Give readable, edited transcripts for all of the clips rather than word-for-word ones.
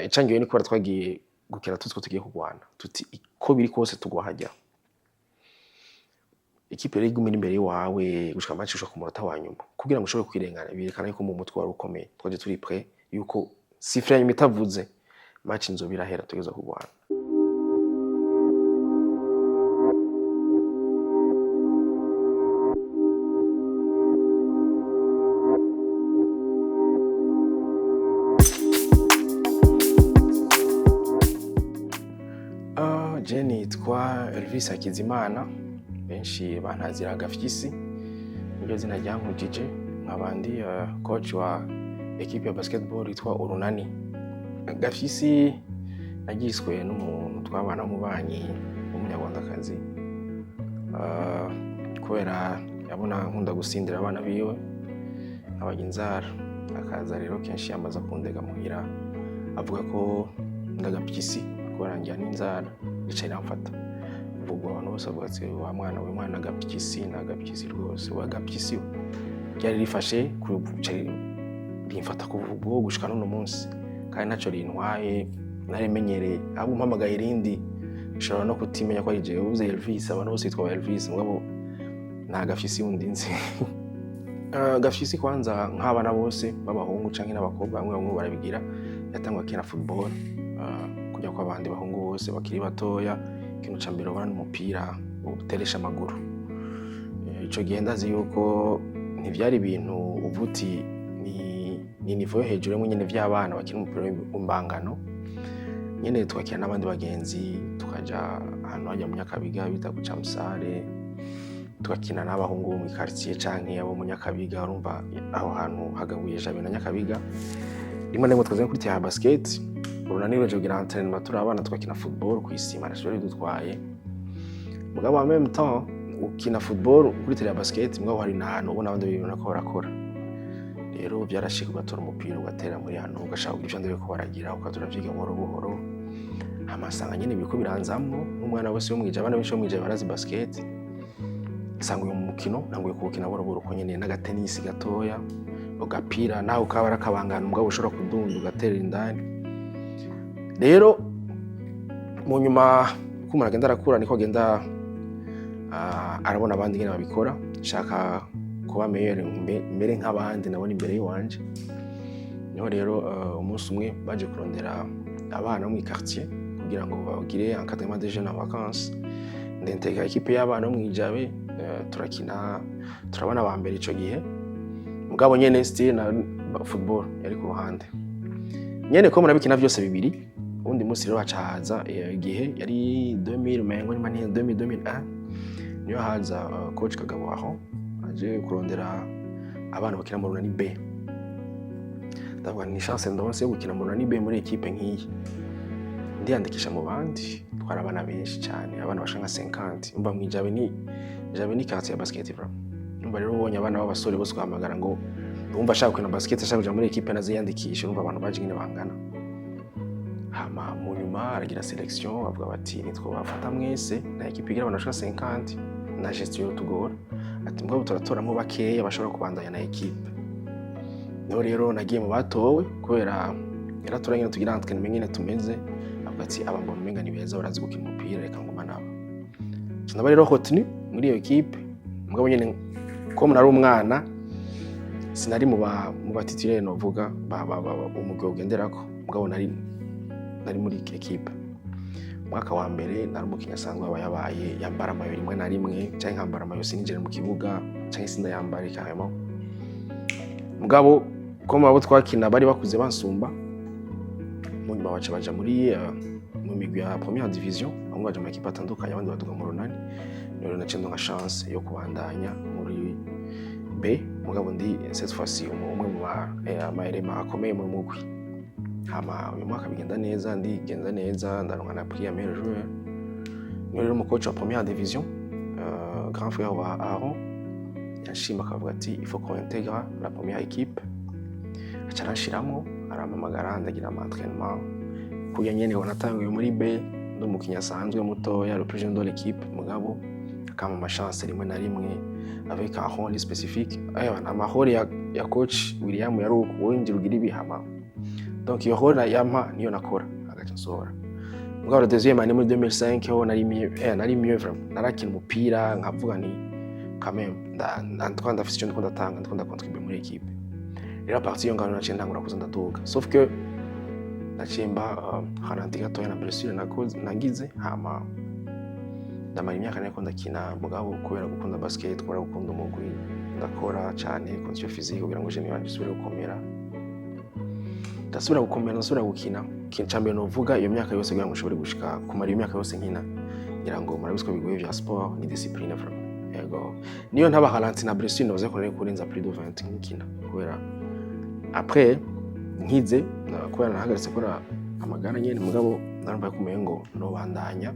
Icangiwe ni kubera twagiye gukina tuzi ko tugiye kurwana, tuti ko biri kose tugwa hajya. Ikipe rero iguma iri imbere iwawe gushika match, gushika ku munota wa nyuma, kugira ngo ushobore kwirengana, birekana yuko mu mutwe wari ukomeye. Twaje turi prêt yuko sifflet ya nyuma itavuze, match nzoba irahera, tugeza kurwana. Je nitwa Elvis Hakizimana, benshi bantazira Gafyisi, niryo zina ryankujije. Nkaba ndi coach wa équipe ya basketball yitwa Urunani. Gafyisi nagiswe n'umuntu twabana w'umubanyi w'umunyarwandakazi, kubera yabona nkunda gusindira abana biwe nkabarya inzara, akaza rero kenshi yamaze kundega muhira, avuga ko ndagapyisi kubera ngira n'inzara, ica iramfata. Ubwo abantu bose bavuga ati: "Wa mwana we, mwana agapyisi ni agapyisi rwose, wa gapyisi we." Ryari rifashe rimfata kuva ubwo gushika n'uno munsi, kandi ntaco rintwaye, narimenyereye. Ahubwo umpamagaye irindi nshobora no kutimenya ko ari jewe. Uvuze Elvis, abantu bose bitwa ba Elvis, mugabo nta gafyisi wundi nzi. Gafyisi kwanza, nk'abana bose b'abahungu canke n'abakobwa, bamwe bamwe barabigira, yatangwa akina football, kujya kwa abandi bahungu bose bakiri batoya, ikintu ca mbere ubona n'umupira uteresha amaguru. Ico gihe ndazi yuko ntivyari ibintu uvuga uti ni niveau yo hejuru yamwe nyene vy'abana bakina umupira w'imbangano nyene. Twakina n'abandi bagenzi, tukaja ahantu hajya mu Nyakabiga bita ku Camusare, tugakina n'abahungu bo mu quartier canke abo mu Nyakabiga. Urumva aho hantu hagabuye Jabe na Nyakabiga. Rimwe na rimwe tukaza kuri terrain ya basket, Urunani ruje kugira entraînement, turi abana twakina football kw'isima, ntacyo byari bidutwaye. Mugabo en même temps ukina football kuri terrain ya basket, mugabo hari n'ahantu ubona abandi bintu ko barakora. Rero byarashika ugatora umupira ugatera muri hano, ugashaka kugira ivyo bariko baragira, ukaza uravyiga buhoro buhoro. Hama nsanga nyene biriko biranzamwo nk'umwana wese wo mw'Ijabe. Abana benshi bo mw'Ijabe barazi basket. Nsanga uyu mukino ntanguye kuwukina buhoro buhoro uko nyene, n'agatenisi gatoya, ugapira nawe ukaba ari akabangano, mugabo ushobora kudunda ugatera indani. Rero mu nyuma uko umuntu agenda arakura, niko agenda arabona abandi ingene babikora. Nshaka kuba meilleur, mbere nk'abandi nabona imbere y'iwanje. Niho rero umunsi umwe baje kurondera abana bo mw'i quartier kugira ngo bagire encadrement des jeunes en vacances, ndentega équipe y'abana bo mw'Ijabe, turakina, turabona aba mbere ico gihe. Mugabo nyene still na football yari ku ruhande nyene, ko murabikina vyose bibiri. Uwundi munsi rero haca haza igihe yari 2000 umengo nimba ntihenze, 2000, 2001, niyo haza coach Kagabo aho aje kurondera abana bakina mu Runani B. Ndavuga ni chance ndonse yo gukina mu Runani B muri équipe nk'iyi, ndiyandikisha mu bandi. Twari abana benshi cyane, abana bashika nka 50. Umva mw'Ijabe, ni Jabe ni quartier ya basket vraiment. Umva rero ubonye abana b'abasore bose ugahamagara ngo wumva ashaka gukina basket, ashaka kuja muri équipe, naziyandikisha. Urumva abantu baje ingene bangana. Hama mu nyuma aragira sélection, bavuga bati: "Nitwo bafata mwese, na équipe igira abantu bashika 50, na gestion yotugora." Ati: "Mugabo turatoramwo bakeya bashobora kubandanya na équipe." Niho rero nagiye mu batowe, kubera yaratora nyene tugira entraînement nyene tumeze, avuga ati: "Aba mbona umenga ni beza, barazi gukina umupira, reka nguma nabo." Naba rero retenu muri iyo équipe. Mugabo nyene ko nari umwana, sinari mu ba titulaire, novuga ba umugwi ugenderako. Mugabo nari muri équipe. Umwaka wa mbere nari umukinyi asanzwe, aba yabaye yambara maillot rimwe na rimwe, canke nkambara maillot sininjire mu kibuga, canke sindayambare carrément. Mugabo ko mu abo twakina bari bakuze bansumba, mu nyuma baca baja muri mu migwi ya première division, bamwe baja mu makipe atandukanye, abandi baduga mu Runani. Rero naciye ndonka chance yo kubandanya muri B, mugabo ndi cette fois-ci umwe mu ba ama éléments akomeye mu mugwi. Hama uyu mwaka bigenda neza, ndigenza neza, ndaronka na prix ya meilleur joueur. Niho rero mu coach wa première division, grand frère wa Aaron, yanshima akavuga ati: "Il faut qu'on intègre la première équipe." Aca aranshiramwo, arampamagara, ndagira ama entraînement kurya nyene. Natanguye muri B ndi umukinyi asanzwe mutoya, le plus jeune de l'équipe, mugabo akampa ama chance rimwe na rimwe avec un rôle spécifique. Ama rôle ya coach William yari uko: winjira ugira ibihama. Donc iyo rôle yampa niyo nakora, agaca nsohora. Mugabo la deuxième année, muri 2005, ho nari mieux, nari mieux vraiment. Narakina umupira nkavuga ni quand même nda ndafise icyo ndiko ndatanga, ndiko ndacontribuer muri équipe. Rero à partir yo ngaho naciye ntangura kuza ndaduga, sauf que naciye mba ralenti gatoya na blessure nakoze nagize. Hama ndamara imyaka nariko ndakina, mugabo kubera gukunda basket, kubera gukunda umugwi, ndakora cyane condition physique kugira ngo genou yanje isubire gukomera. Ndasubira gukomera, ndasubira gukina. Ikintu ca mbere novuga, iyo myaka yose kugira ngo nshobore gushika kumara iyo myaka yose nkina, ngira ngo murabizi ko bigoye vya sport, ni discipline vraiment. Yego, niyo ntaba ralenti na blessure, ndavuze ko nari kurenza plus de 20 nkikina, kubera après nkize kubera nahagaritse kubera amagara nyene, mugabo narumva ko umengo nobandanya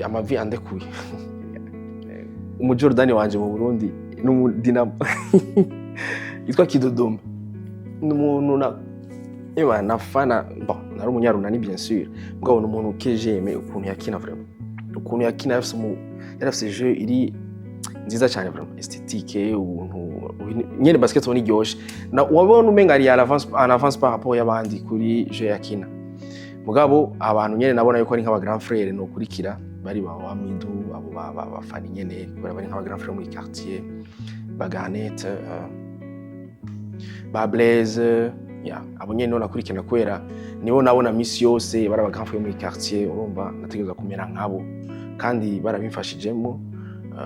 amavi andekuye. Umujordani wanje mu Burundi n'umu Dinamo yitwa Kidodoma, ni umuntu na eba nafana. Bon, nari umunyarunani bien sûr, mugabo ni umuntu que j'aime ukuntu yakina vraiment, ukuntu yakina. Yarafise jeu iri nziza cyane vraiment, esthétique, ubuntu nyene basket ubona iryoshe, na wabona umenga ari en avance par rapport y'abandi kuri jeu yakina. Mugabo abantu nyene nabona yuko ari nk'aba grand frère nokurikira, bari ba Wamidu, abo bafani nyene, kubera bari nk'aba grand frère muri quartier, ba Garnet, ba Blaise ya abo nyene nibo nakurikirana, kubera nibo nabona misi yose bari aba grand frère muri quartier. Urumva nategerezwa kumera nkabo, kandi barabimfashijemo,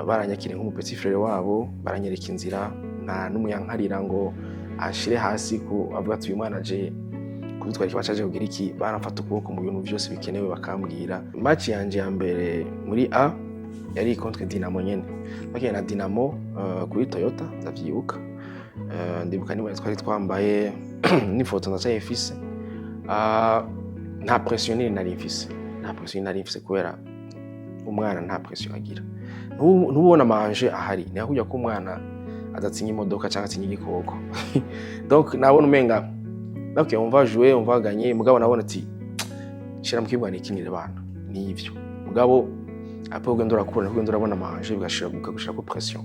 baranyakiriye nk'umu petit frère wabo, baranyereka inzira. Nta n'umuyankarira ngo anshire hasi ku avuga ati uyu mwana aje kudutwara ikibazo, aje kugira iki. Baramfata ukuboko mu bintu byose bikenewe, bakambwira. Match yanje ya mbere muri A yari contre Dinamo nyene, bakiye na Dinamo kuri Toyota, ndavyibuka. Ndibuka niba twari twambaye n'ifoto ndacyayifise. Nta pression nini nari mfise, nta pression nari mfise, kubera umwana nta pression agira. Ntubona amanje ahari, ni kujya ko umwana adatinya imodoka cyangwa atinya igikoko. Donc nabona umenga ok, on va jouer, on va gagner. Mugabo nabona ati shira mu kibuga nikinire bana, nivyo. Mugabo après ugenda urakura, ugenda urabona amanje, bigashira bikagushirako pression.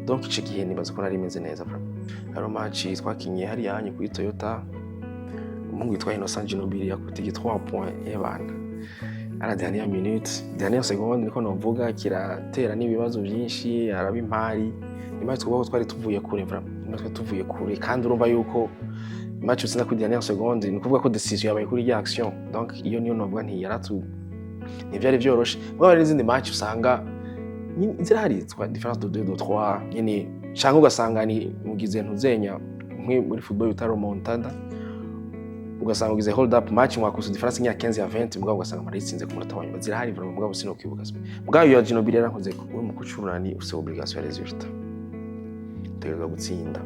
Donc ico gihe nibaza ko nari meze neza vraiment. Haro match twakinye hariya hanye kuri Toyota, umuhungu yitwa Innocent Ginobili yakubita igi 3 points y'abana à la dernière minute, dernière seconde niko novuga, kiratera n'ibibazo byinshi, araba impari. Ni match twavuga ko twari tuvuye kure vraiment, ni match twari tuvuye kure. Kandi urumva yuko match utsinda kuri dernière seconde, ni ukuvuga ko décision yabaye kuri rya action. Donc iyo niyo novuga nti yaratu, ntivyari vyoroshe. Mugabo hari n'izindi match usanga zirahari twa différence de 2, de 3 nyene, canke ugasanga ni mugize ntuzenya nk'i muri football bita remontada, ugasanga ugize hold up match, mwakuse différence nk'iya 15 ya 20, mugabo ugasanga marayitsinze ku munota wa nyuma. Zirahari vraiment, mugabo sinokwibuka. Mugabo iyo Ginobili yarankoze. Uri mu kucurana, ufise obligation ya résultat, utegerezwa gutsinda.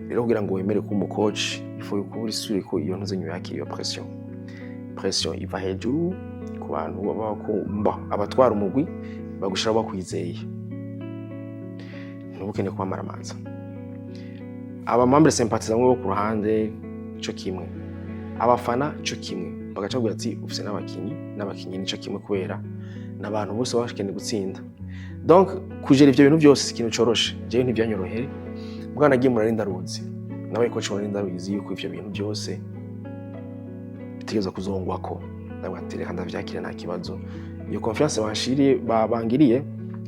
Rero kugira ngo wemere kuba umu coach, il faut yuko uri sûr ko iyo ntuzenye yakira iyo pression. Pression iva hejuru ku bantu baba kumba abatwara umugwi, bagushira bakwizeye, ntubukene kwamara amaza. Aba membres sympathisants bo ku ruhande co kimwe, abafana co kimwe, bagaca bavuga ati ufise n'abakinyi, n'abakinyi nico kimwe, kubera n'abantu bose baba bakeneye gutsinda. Donc kugera ivyo bintu byose si ikintu coroshe. Jewe ntivyanyorohere, mugabo nagiye murari ndaruzi, nabaye coach murari ndaruzi yuko ivyo bintu byose bitegerezwa kuzongwako. Ndavuga ati reka ndavyakire, nta kibazo. Iyo confiance banshiriye, bangiriye,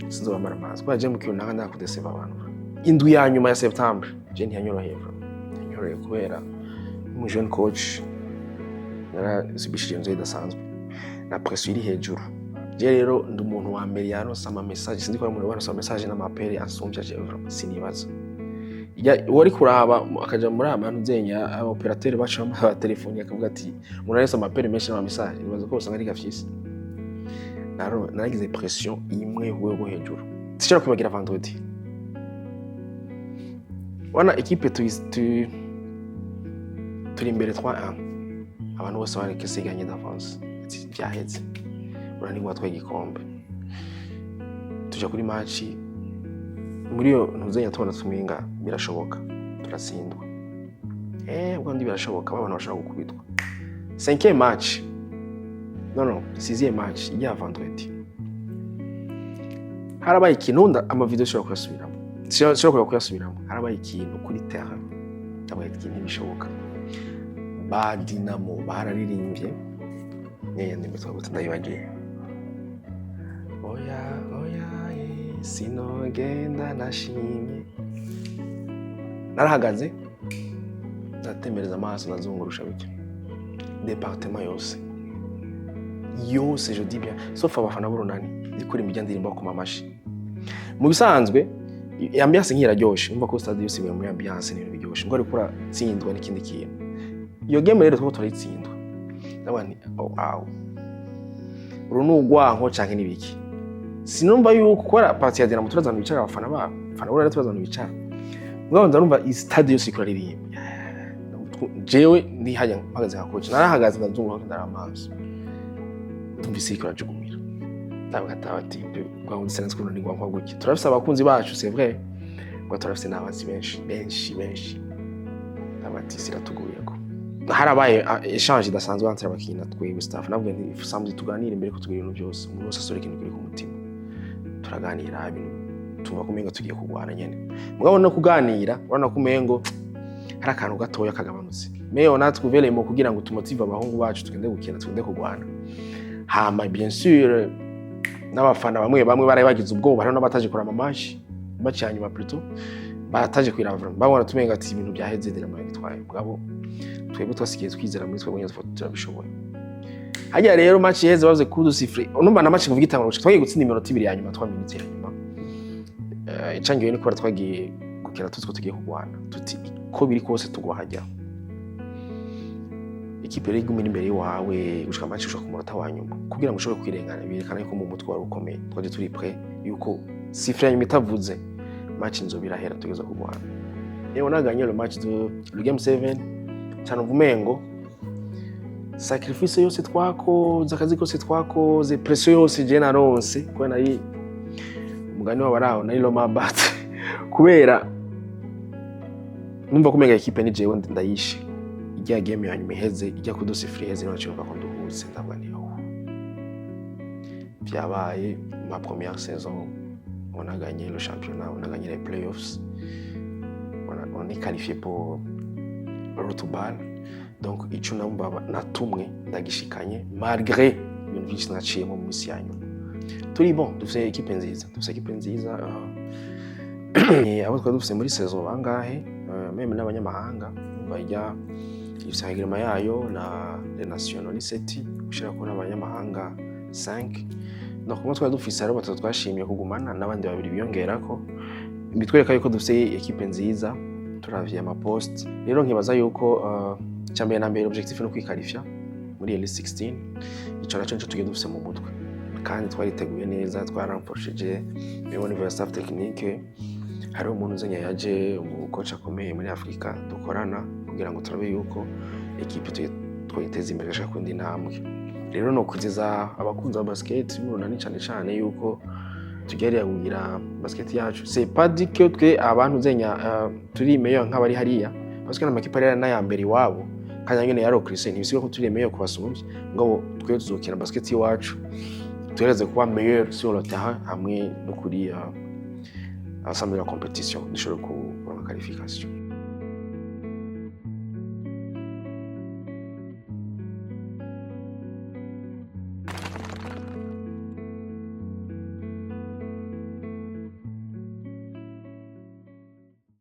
sinzobamara amazi, kubera je mu kintu nanga ndakudeseva abantu. Indwi ya nyuma ya septembre je ntiyanyoroheye vraiment, ntiyanyoroheye, kubera nk'umu jeune coach narasubishije inzu idasanzwe na pression iri hejuru. Je rero ndi umuntu wa mbere yaronse ama message, sinzi ko ari umuntu yaronse ama message n'ama appel ansumbya je vraiment, sinibaza. Uwari kuraba akaja muri aya bantu zenya aba opérateur bacu b'amatelefoni, akavuga ati umuntu yaronse ama appel menshi n'ama message, nibaza ko usanga ari gafyisi. Naragize pression imwe ku rwego hejuru. Sinshobora kwibagira vendredi wana équipe turi imbere 3-1, abantu bose bari que c'est gagné d'avance, ati vyaheze, uranigwa watwaye igikombe. Tuja kuri match muri iyo ntuzenya tubona tumenga birashoboka, turatsindwa. Ubwo ndi birashoboka, abantu bashobora gukubitwa. Cinquième match, non, sixième match ya vendredi, harabaye ikintu ama vidéo ushobora kuyasubiramo, ushobora kuyasubiramo. Harabaye ikintu kuri terrain, ndabaye ati ntibishoboka. Ba Dinamo bararirimbye nyene ndimbo twagutse, ndayibagiye. Oya oya, sinogenda nashimye. Narahagaze, ndatembereza amaso, ndazungurusha bityo département yose yose, je dis bien, sauf abafana b'Urunani. Ndikora imijya ndirimbo bakoma amashi. Mu bisanzwe ambiance nk'iyi iraryoshe, umva ko stade yose iba muri ambiance, ni ibintu biryoshe ngo ariko uratsindwa n'ikindi kintu. Iyo game rero twaba turayitsindwa, ndavuga nti: "Oh, wow, uru ni urwanko canke n'ibiki?" Sinumva yuko kubera partie ya Dinamo turaza ahantu bicara abafana babo, abafana b'Urunani turaza ahantu bicara, mugabo nza numva stade yose iriko iraririmba. Jewe ndi hajya mpagaze nka coach, narahagaze, ndazunguruka, ndaraba amaso, ndumva iriko irajugumira. Ndavuga ati: "Aba types bwa sinzi ko ni nka gutya turafise abakunzi bacu, c'est vrai, ngo turafise n'abazi benshi benshi benshi." Ndavuga ati: "Siratuguyeko." Harabaye échange idasanzwe entre abakinyi na twebwe staff. Nabwo nti: "Samedi tuganire imbere ko tugira ibintu byose, umuntu wese asore ikintu kiri ku mutima." Turaganira ibintu, tumva ko umengo tugiye kurwana nyene, mugabo no kuganira urabona ko umengo hari akantu gatoya kagabanutse. Mais on a trouvé les mots kugira ngo tumotive abahungu bacu, tugende gukina, tugende kurwana. Hama bien sûr n'abafana bamwe bamwe baraye bagize ubwoba, hariho n'abataje kuraba match, match ya nyuma plutôt bataje kwiraba. Vraiment babona tumenga ati ibintu byaheze, Dinamo yagitwaye. Mugabo twebwe twasigaye twizera muri twebwe nyine, turabishoboye. Hajya rero match iheze bavuze coup de sifflet, numva na match kuvuga itangura gushika twagiye gutsinda iminota 2 ya nyuma, 3 minutes ya nyuma. Icangiwe ni kubera twagiye gukina tuzi ko tugiye kurwana, tuti ko biri kose tugwa hajya. Ikipe rero iguma iri imbere iwawe gushika match, gushika ku munota wa nyuma kugira ngo ushobore kwirengana, birerekana yuko mu mutwe wari ukomeye. Twaje turi prêt yuko sifflet ya nyuma itavuze, match nzoba irahera, tugeza kurwana. Et on a gagné le match de le game 7 cyane. Umengo sacrifice yose twakoze, akazi kose twakoze, pression yose je naronse, kubera nari umugani w'abaraho, nari Roma bat, kubera numva ko umenga équipe ni jewe ndayishe. Ijya game ya nyuma iheze, ijya coup de sifflet iheze, niho naciye numva ko nduhutse. Ndavuga nti: "Oh, vyabaye." Ma première saison, on a gagné le championnat, on a gagné les playoffs, on est qualifié pour le retour BAL. Donc ico numva natumwe ndagishikanye, malgré ibintu byinshi naciyemo mu minsi ya nyuma. Turi bon, dufise équipe nziza, dufise équipe nziza. Abo twari dufise muri saison bangahe, même n'abanyamahanga bajya ifise règlement yayo na les nationaux ni sept, gushirako n'abanyamahanga 5. Donc kumwe twari dufise hariho batatu twashimye kugumana n'abandi babiri biyongerako, bitwereka yuko dufise équipe nziza. Turavye ama poste rero, nkibaza yuko icyambere na mbere objectif no kwiqualifia muri Elite 16. Ico naco nico tugiye dufise mu mutwe, kandi twariteguye neza, twaramfashije au niveau ya staff technique. Hariho umuntu uzenya yaje, umucoach akomeye muri Afrika dukorana, kugira ngo turabe yuko équipe twayiteza imbere gashaka kundi ntambwe. Rero no kwizeza abakunzi ba basket b'Urunani cane cane yuko tugerera kugira basket yacu, c'est pas dit que twe abantu zenya turi meilleur nk'abari hariya, parce que n'amakipe ari n'aya mbere iwabo kandi nyene yarokrise, ntibisiga ko turi meilleur kubasumbya ngo twe tuzokina basket iwacu, tugereze kuba meilleur sur le terrain hamwe no kuri ensemble de la compétition, dushobore kuronka qualification.